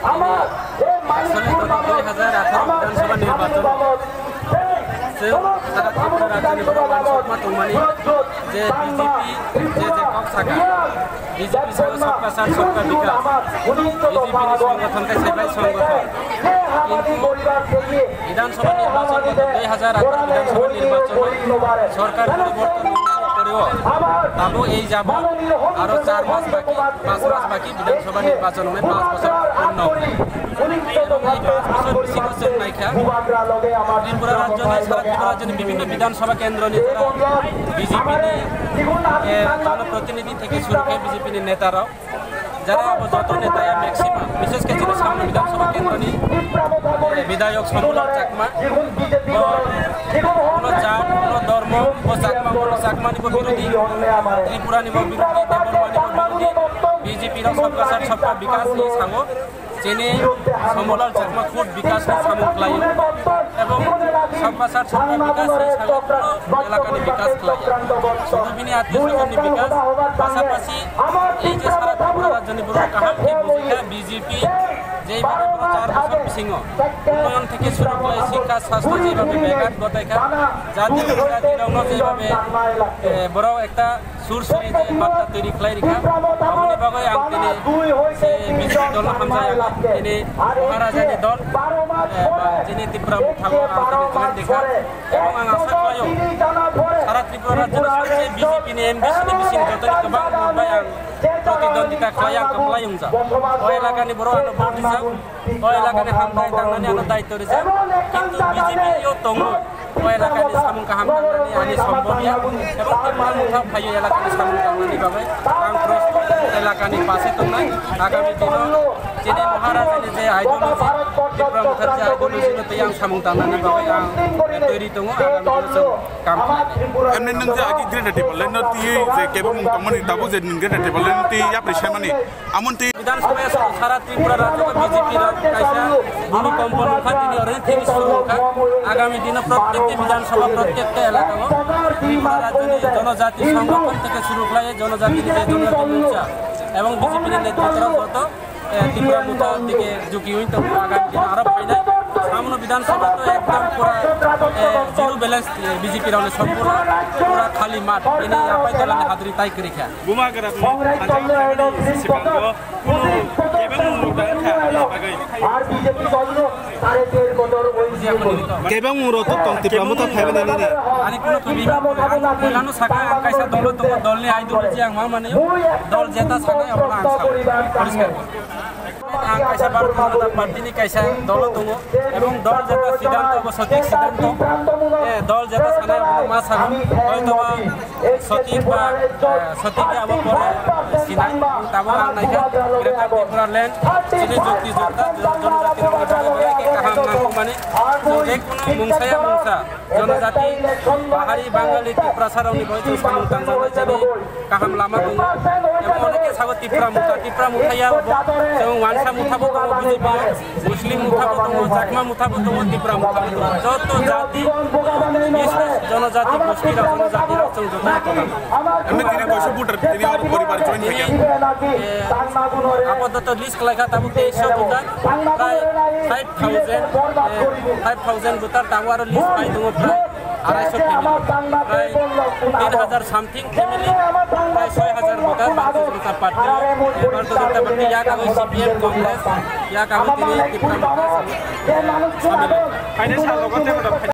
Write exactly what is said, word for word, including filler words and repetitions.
Actually, gata dui hazar atharo Bidhan Sabha nirbachon chwng sara Tripura rajyoni borok uansukma tongmani je B J P je je kok saka, B J P sao sabka saath sabka bikas, B J P ni songothon khe saibai songothon. Kintu Bidhan Sabha nirbachon gata dui hazar atharo Bidhan Sabha nirbachon sorkar poriborton wngmani poreo tabuk ei jabot aro char mas baki, pas mas baki Bidhan Sabha nirbachon wngnai, pas bochor purno. Ebong ei pas bochor bisingo chwng naikha, Tripura rajyoni, sara Tripura rajyoni bibhinno Bidhan Sabha kendroni jora B J P ni, eh, jonoprotinidhi theke shuru khe B J P ni neta rok, jara abo joto neta ya maximum, bishes khe chini Samno Bidhan Sabha kendroni, eh, bidhayok Sombol Lal Chakma, bo kuno jat, kuno dhormo, bo Chakma, bo Chakma ni bo birodhi, Tripura ni bo birodhi, Debbarma ni bo birodhi, B J P rok sabka saath sabka bikas ni sango. Chini Sombol Lal Chakma khud bikas ni samung khlaio, ebong sabka saath sabka bikas ni samung elaka ni bikas khlaio. Sudu bini atmiyo swajon ni bikas, pasapasi ei je sara Tripura rajyoni borok kaham khe bujikha B J P, jei bhabe borok char bochor bisingo unnoyon theke shuru khlai, sikha, sastho jei bhabe begat gotaikha, jati jati rokno jei bhabe, eh, borok ekta sur suri je batta toiri khlai rikha. Aboni bagwi ang tini se B J P dol hamjai, ang tini Maharaja ni dol, eh, ba chini Tipra Motha o ang tini join rikha. Ebong ang asa khlaio, sara Tripura rajyoni sabse B J P ni M D C ni bising jotoni kwbang vote bai ang protidwandita khlai, ang kwplai wngjak. O elaka ni borok ano vote rijak, o elaka ni hamkrai tangnani ano daityo rijak. Kintu B J P o tongo. O elakani samung kaham tangnani ani sombol ya, ebong Tipra Motha phaio elakani samung tangnani bagwi ang prostut elakani pase tongnai. Agami dino chini Maharajani je ideology, Tipra Mothani je ideology no tei ang samung tangnani bagwi ang toiri tongo, agami dino chwng kam khlainai. Emni nwng je agi Greater Tipraland no twiwi je kebengmung tongmani, tabuk je nwng Greater Tipraland no twi yapri saimani, Amoni twi Bidhan Sabha ya sara Tripura rajyo B J P rok kaisa bhumi kompo nungkha, tini oro thik suru nungkha. Agami dino prottekti Bidhan Sabha, prottekti elaka o Tripura rajyoni jonojati songgothon theke suru khlai, jonojati ni je jonojati morcha ebong B J P ni netritwo rok joto, eh, Tipra Motha dike juki oi tongo. Agami dino aro phainai samono Bidhan Sabha to ekdom pura, eh, zero balance, eh, B J P rok ni sompurno pura khali math, bini apai tola ni hadri tai kwrwi kha. Bubagrapni Kebengmung rok to tong Tipra Motha phaiba nini. Ani kuno to bima, ang poilano saka ang kaisa dolo tongo, dolni ideology ang ma mani, dol jeta sanai abono ang sa. Poriskar. Ang kaisa Bharatiya Janata Party ni kaisa dolo tongo, ebong dol jeta siddhanto abo sothik siddhanto, eh, dol jeta sanai abono ma sago. Hoytoba sothik ba, eh, sothik ba abo pore sinai, tabuk ang naikha Greater Tipraland, chini jukti jukta, jonojati rok ni bagwi belai khe kaham nangkukmani. Chwng je kunu mungsa ya mungsa, jonojati, Bahari, Bangali, Tiprasa rok ni bagwi chwng samung tangjaknai chini kaham lama tongo. Ebong onek khe sago Tipra Motha, Tipra Motha ya bo chwng wansa Motha bo tongo B J P o. Muslim Motha bo tongo, Chakma Motha bo tongo, Tipra Motha bo tongo. Joto jati, bises jonojati, gosti rok, jonojati rok chwng joto ekota. Emni tini koisa voter tini oro poribar join khaikha. Eh, apadoto list khlaikha tabuk teisho voter, prai five thousand, eh, five thousand voter tabuk aro list pai tongo prai. Arai so family, prai tin hajar something family, prai soi hajar voter Bharatiya Janata Party, Bharatiya Janata Party ya kagwi C P M, Congress, ya kagwi tini Tipra Motha samil. Phainai sal logo tei bono